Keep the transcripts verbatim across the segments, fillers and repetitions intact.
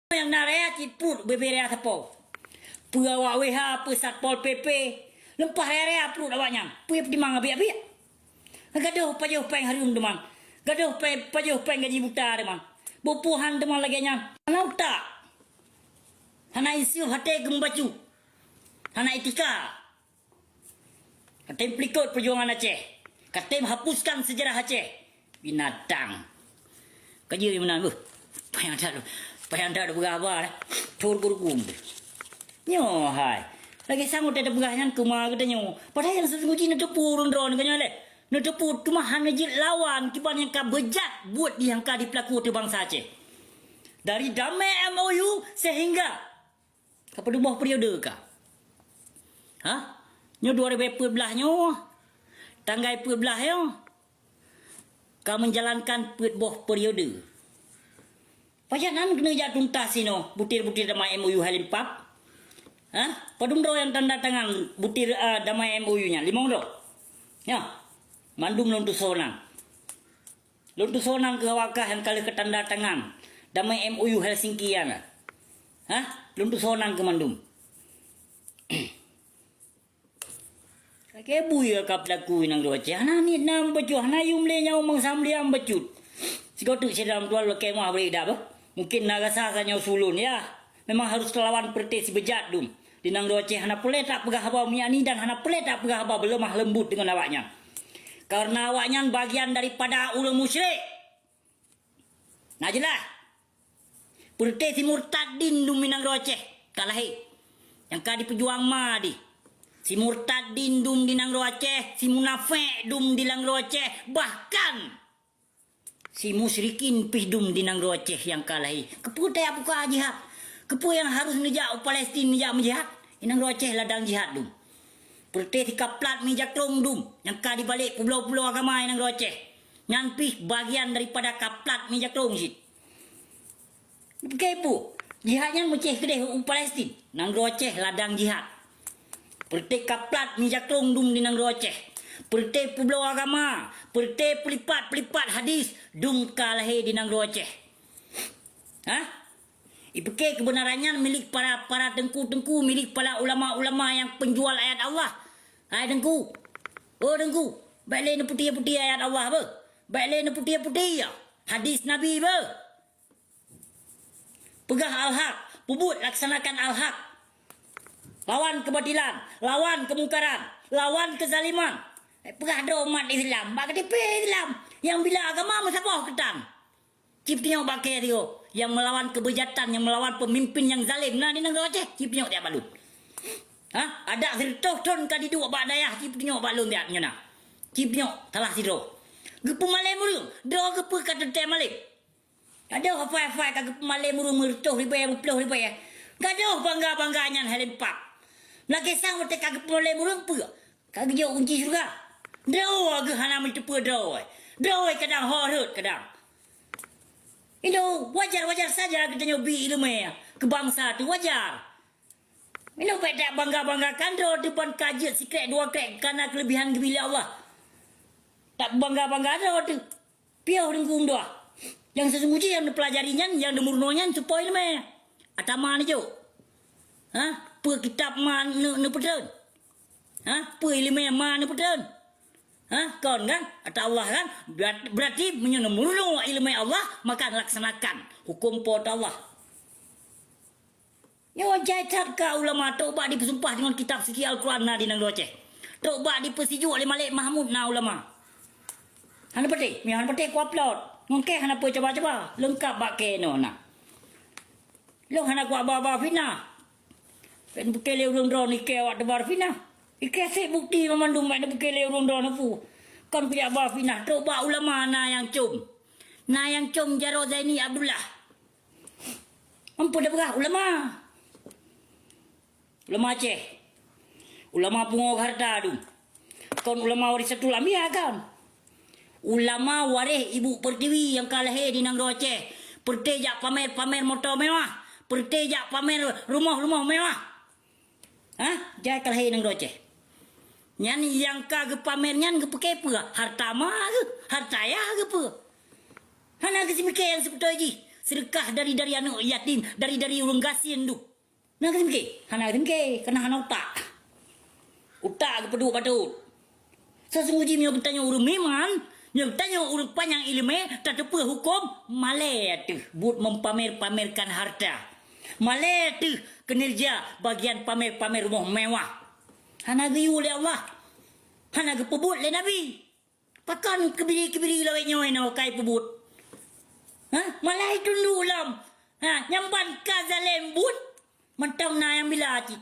Nyang na raya cit pruet bebe raya sapo. Peue awak W H, peue Satpol P P, leumpah raya-raya pruet awaknyan. Peue peutimang abiek-abiek. Gadoh pajoh péng hareuem teuma. Gadoh pé-, pajoh péng gaji buta teuma. Boh puhan teuma lagée nyan. Hana utak. Hana inseuh até geumeubacut. Hana etika. Katem peulikot peujuangan Aceh. Katem hapuskan sejarah Aceh. Binatang. Ka jeuet meunan beuh. Payah that, payah that peugah haba dah. Thor gurgum. Nyoe hai. Lagée sangat ada peugah nyan keuma geutanyoe. Padahai nyang seuseungoe jih neuteupeue ureuëng droe nyoe lé. Neuteupeue teuma hana jeuet lawan kiban nyang ka beujat buet nyang ka dipeulaku ateueh bansa Aceh. Dari damé M O U sehingga Ka padum boh periode ka? Ha? Nyoe dua ribu peuet blah nyoe. Tanggai peuet blah nyoe. Ka menjalankan peuet boh periode. Pajan nan keuneuk jak tuntas sinoe butir-butir damai M O U hai limpat? Ha? Padum droe nyang tanda tangan butir, ah, damai M O U nyan? Limong droe. Ya. Mandum lôn tusoe nan. Lôn tusoe nan keu awak kah nyang ka lheueh katanda tangan damai M O U Helsinki nyan. Hah? Lôn tusoe nan keu mandum. Lakée bui ka peulaku inong dua cah. Hana niet na meubacut, hana yum lé nyawa mangsa mulia meubacut. Sigoe teuk syedara meutuah lakée meuah bri dak beuh. Mungkin na rasa sa nyoe sulôn, ya. Memang harus talawan peureuté sibeujat dum. Di nanggroe Aceh hana peureulée tapeugah haba meuiani dan hana peureulée tapeugah haba beuleumah leumbut deungon awaknyan. Kareuna awaknyan bagian daripada ureuëng musyrik. Na jeulaih? Peureuté simurtad din dum di nanggroe Aceh ka lahé. Nyang ka dipeujuang ma di. Simurtad din dum di nanggroe Aceh, simunafék dum di nanggroe Aceh, bahkan Si musyrikin pih dum di nanggroe Aceh nyang ka lahé. Keupeue tajak buka jihad? Keupeue nyang harôh neujak u Palestin neujak meujihad? Di nanggroe Aceh ladang jihad dum. Peureuté sikaplat mi jakrong dum nyang ka dibalek pulo-pulo agama di nanggroe Aceh. Nyan pih bagian daripada kaplat mi jakrong cit. Keupeue? Jihad nyan meucéh keudeh u Palestin. Nanggroe Aceh ladang jihad. Peureuté kaplat mi jakrong dum di nanggroe Aceh. Peureuté peubloe agama, peureuté peulipat-peulipat hadis dum ka lahé di nanggroe Aceh. Hah? Ipiké keubeunaran nyan milék para, para teungku-teungku, milék para ulama-ulama nyang peunjual ayat Allah. Hai teungku. Oh teungku, bék lé neuputéh-putéh ayat Allah beuh. Bék lé neuputéh-putéh hadis Nabi beuh. Peugah al-haq, peubuet laksanakan al-haq. Lawan keubatilan, lawan keumungkaran, lawan keuzaliman. Eh, peugah droe umat Islam, bak K T P Islam nyang bila agama meusaboh keutan. Cit peunyok bak kée tio, nyang meulawan keubeujatan, nyang meulawan peumimpin nyang zalem na di nanggroe Aceh, cit peunyok tiep bak lôn. Ha? Adak sireutôh thon ka diduek bak dayah, cit peunyok bak lôn tiep nyoe na. Cit peunyok salah sidroe. Geupeumalém ureuëng, droe geupeue ka teuntée malém. Gadoh hafai-hafai ka geupeumalém ureuëng meureutôh ribée, meuploh ribée. Gadoh bangga-bangga nyan hai limpak. Meulakée sang watée ka geupeumalém ureuëng peue? Ka geujok kunci syeuruga. Droe geuh hana meuteupeue droe. Droe kadang ho rhot kadang. Inong wajar-wajar saja geutanyoe bi iéleumé keu bansa teuh wajar. Inong bék dak bangga-banggakan droe teuh ban ka jeuet sikrék dua krék kana keuleubihan geubri lé Allah. Dak bangga-bangga droe teuh. Piôh deungku meudoá. Nyang seuseungguh jih nyang neupeulajari nyan, nyang neumeurunoe nyan supaya iéleumé. Ata ma neujok. Ha? Peue kitab ma ne-, neupeutrön? Ha? Peue iéleumé ma neupeutrön? Ha? Kon kan? Ata Allah kan? Berat-, berarti meunyoe neumeurunoe iéleumé Allah, maka laksanakan huköm Po teu Allah. Nyoe jai that ka ulama, trok bak dipeusumpah deungon kitab suci Al-Quran na di nanggroe Aceh. Trok bak dipeusijuek lé Malek Mahmud na ulama. Hana patéh, meunyoe hana patéh kuupload. Ngon kée hana peue cuba-cuba, leungkab bak kée nyoe na. Lôn hana kuba-ba fitnah. Bék neupike lé ureuëng droe nike awak teubar fitnah. Ike sép bukti banmandum bék neupike lé ureuëng droe neupeu. Kon kujak ba fitnah, trok bak ulama na nyang com. Na nyang com jaroe Zaini Abdullah. Amphon tapeugah ulama. Ulama Aceh. Ulama pungoh hareuta dum. Kon ulama warisatul anbiya kan. Ulama waréh ibu pertiwi nyang ka lahé di nanggroe Aceh. Peureuté jak pamer-pamer moto mewah. Peureuté jak pamer rumoh-rumoh mewah. Hah? Jai ka lahé nanggroe Aceh. Nyan nyang ka geupamer nyan geupike peue? Harta ma geuh? Harta yah geuh peue? Hana geuseumiké nyang sibeutôi jih. Seudeukah dari-dari aneuk yatim, dari-dari ureuëng gasien duek. Na geusimké? Hana geusimké, keunan hana utak. Utak geupeuduek batot. Sesungguh jih meunyoe geutanyoe ureuëng meuiman, meunyoe geutanyoe ureuëng panyang iéleumé, tateupeue huköm, malée teuh buet mempamer-pamerkan harta. Malée teuh keuneurja bagian pamer-pamer rumoh mewah. Hana geuyue lé Allah. Hana geupeubuet lé Nabi. Pakon keubiri-keubiri lawét nyoe inoe kai peubuet? Hah? Malah itunduek lom. Ha, nyang ban ka zalém buet. Mantong na nyang bila cit.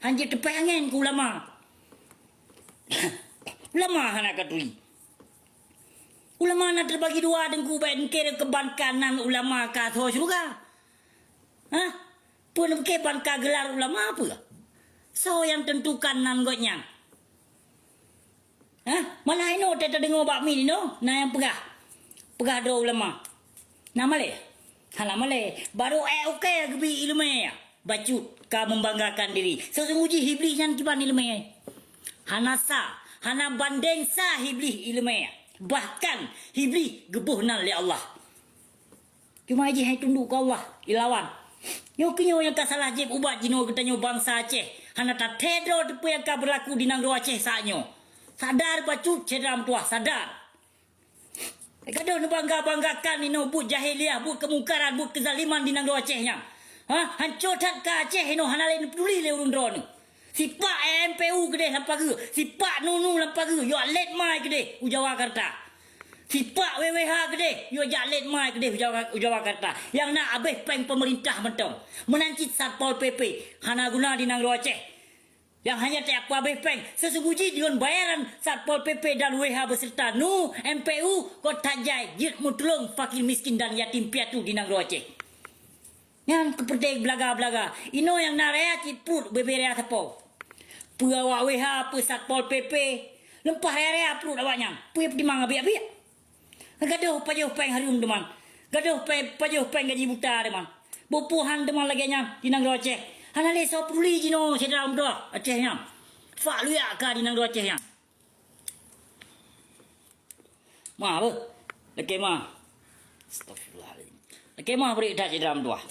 Hanjeuet teupeh angén keu ulama. Ulama hana ka turi. Ulama na teubagi dua deungku, bèk neukira keuban ka nan ulama ka asoe syeuruga. Hah? Peue neupike ban ka geular ulama peue? Soe nyang teuntukan nan gobnyan? Hah? Malah inoe teudeungoe bak mi inoe, na nyang peugah. Peugah droe ulama. Na malée? Hana malée. Barô ék ukée geubi iéleumé. Bacut ka membanggakan diri. Sesungguh jih Iblih nyan kiban iéleumé. Hana sa, hana bandeng sa Iblih iéleumé. Bahkan Iblih geuboh nan lé Allah. Cuma jih hai tunduk keu Allah, ilawan. Nyoe keuh nyoe nyang ka salah jieb ubat jinoe geutanyoe bansa Aceh. Hana tathée droe teupeue nyang ka beurlaku di nanggroe Aceh saat nyoe. Sadar bacut syedara meutuwah, sadar. Gadoh neubangga-banggakan inoe buet jahiliah, buet keumungkaran, buet keuzaliman di nanggroe Aceh nyan. Ha, hanco that ka Aceh inoe hana lé neupeuduli lé ureuëng droeneuh. Sipak M P U keudeh lam pageue, sipak nunu lam pageue, yôk lét mai keudeh u Jawakarta. Sipak W W H keudeh, yôk jak lét mai keudeh u Jawa, u Jawakarta. Nyang na abéh péng peumeurintah mantong. Meunan cit Satpol P P hana guna di nanggroe Aceh. Nyang hanya teupeubéh péng, sesungguh jih deungon bayaran Satpol P P dan W H beserta nu M P U, kota jai jeuet meutulông fakir miskin dan yatim piatu di nanggroe Aceh. Nyan keupeureuté beulaga-beulaga. Inoe nyang na raya cit pruet bubé raya sapo. Peue awak W H, peue Satpol P P, leumpah raya-raya pruet awaknyan. Peue peutimang abiek-abiek? Gadoh pajoh péng hareuem teuma. Gadoh pé-, pajoh péng gaji buta teuma. Boh puhan teuma lagée nyan di nanggroe Aceh. Hana lé soe peuduli jinoe syedara meutuwah Aceh nyan. Fak luyak ka di nanggroe Aceh nyan. Ma beuh. Lakée ma. Astagfirullahalazim. Lakée ma beurik that syedara meutuwah.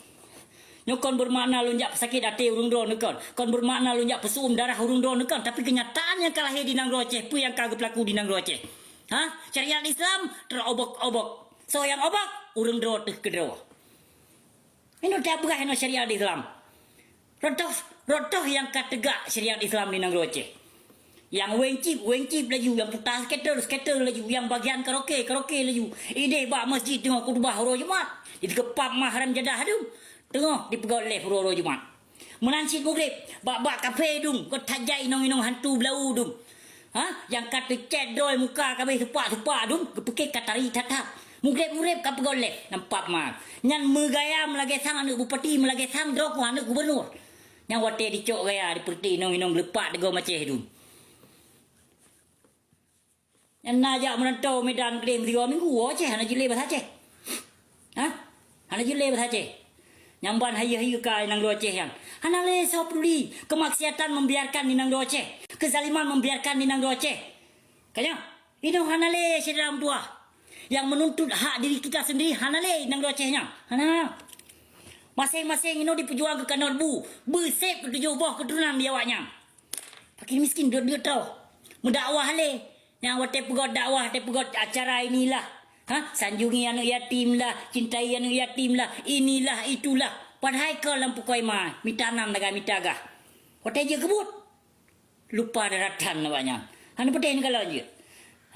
Nyoe kon beumakna lôn jak peusakét até ureuëng droeneuh kon. Kon beumakna lôn jak peuseu'uem darah ureuëng droeneuh kon. Tapi keunyataan nyang ka lahé di nanggroe Aceh, peue nyang ka geupeulaku di nanggroe Aceh. Ha? Syariat Islam terobok-obok. Soe nyang obok? Ureuëng droe teuh keudroe. Inoe tapeugah inoe syariat Islam. Rot-rot, rot-rot nyang ka teugak syariat Islam di nanggroe Aceh. Nyang weng cip, weng cip laju, nyang puta skater, skater laju, nyang bagian karaoke, karaoke laju. Ideh bak masjid teungoh khutbah uroe Jumat. Dikeupap mah haram jadah dum. Teungoh dipeugöt lé uroe-uroe Jumat. Meunan cit mugreb, bak-bak kafe dum, kota jai inong-inong hantu blau dum. Ha? Nyang ka teucet droe muka ka abéh tupak-tupak dum, geupike ka tari that-that. Mugreb-mugreb ka peugöt lé, nampak ma. Nyan meugaya meulagée sang aneuëk bupati, meulagée sang droe ku aneuëk gubernur. Nyang watée dicok gaya dipeureuti inong-inong geuleupak deugoe maceh dum. Nyan na jak meurantau Medan keudeh meusigoe minggu, woe Aceh hana jeuet lé bahasa Aceh. Ha? Hana jeuet lé bahasa Aceh. Nyang ban hayeue-hayeue ka di nanggroe Aceh nyan. Hana lé soe peuduli. Keumaksiatan membiarkan di nanggroe Aceh. Keuzaliman membiarkan di nanggroe Aceh. Ka nyoe, inoe hana lé syedara meutuwah. Nyang meununtut hak diri kita sendiri hana lé di nanggroe Aceh nyan. Hana. Maséng-maséng inoe dipeujuang keu kanot bu. Beuseb keu tujoh boh keuturonan di awaknyan. Fakir miskin deuet-deuet troh. Meudakwah lé. Nyang watée peugöt dakwah, watée peugöt acara inilah. Ha? Sanjungi aneuk yatim lah, cintai aneuk yatim lah, inilah, itulah. Padahai kon lam pukoi ma, mita nan lagée mita gah. Watée jeuet keu buet, lupa daratan awaknyan. Hana peudeh neukalon jeuet.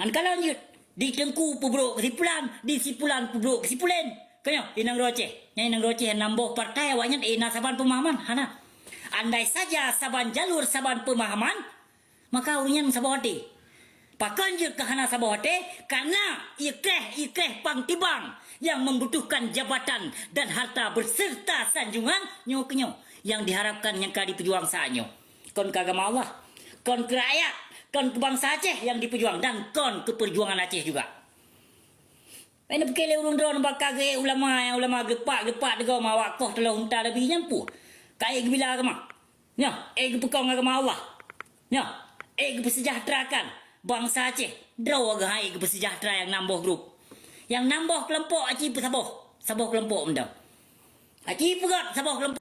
Hana kalon jeuet. Di teungku peubrok keusipulan, di sipulan peubrok keusipulen. Ka nyoe, inong Rocheh. Nyan inong Rocheh nam boh partai awaknyan, eh, na saban peumahaman? Hana. Andai saja saban jalur, saban peumahaman, maka ureuëng nyan saboh até. Pakon jeuet keu hana saboh até? Karena ikreh-ikreh pang tibang nyang membutuhkan jabatan dan harta beserta sanjungan nyoe keu nyoe nyang diharapkan nyang ka dipeujuang saat nyoe. Kon keu agama Allah, kon keu rakyat, kon keu bansa Aceh nyang dipeujuang dan kon keu peujuangan Aceh juga. Meunan pike lé ureuëng droe baka geuék ulama, nyang ulama geupak-geupak deugoe mawak koh teuloh unta leubeh nyan peue? Ka ék geubila agama. Nyoe, ék geupeukong agama Allah. Nyoe, ék geupeusejahterakan bansa Aceh. Droe geuhai ék geupeusejahtera nyang nam boh grup. Nyang nam boh keulompok aci peusaboh. Saboh keulompok mantong. Aci peugöt saboh kelompok.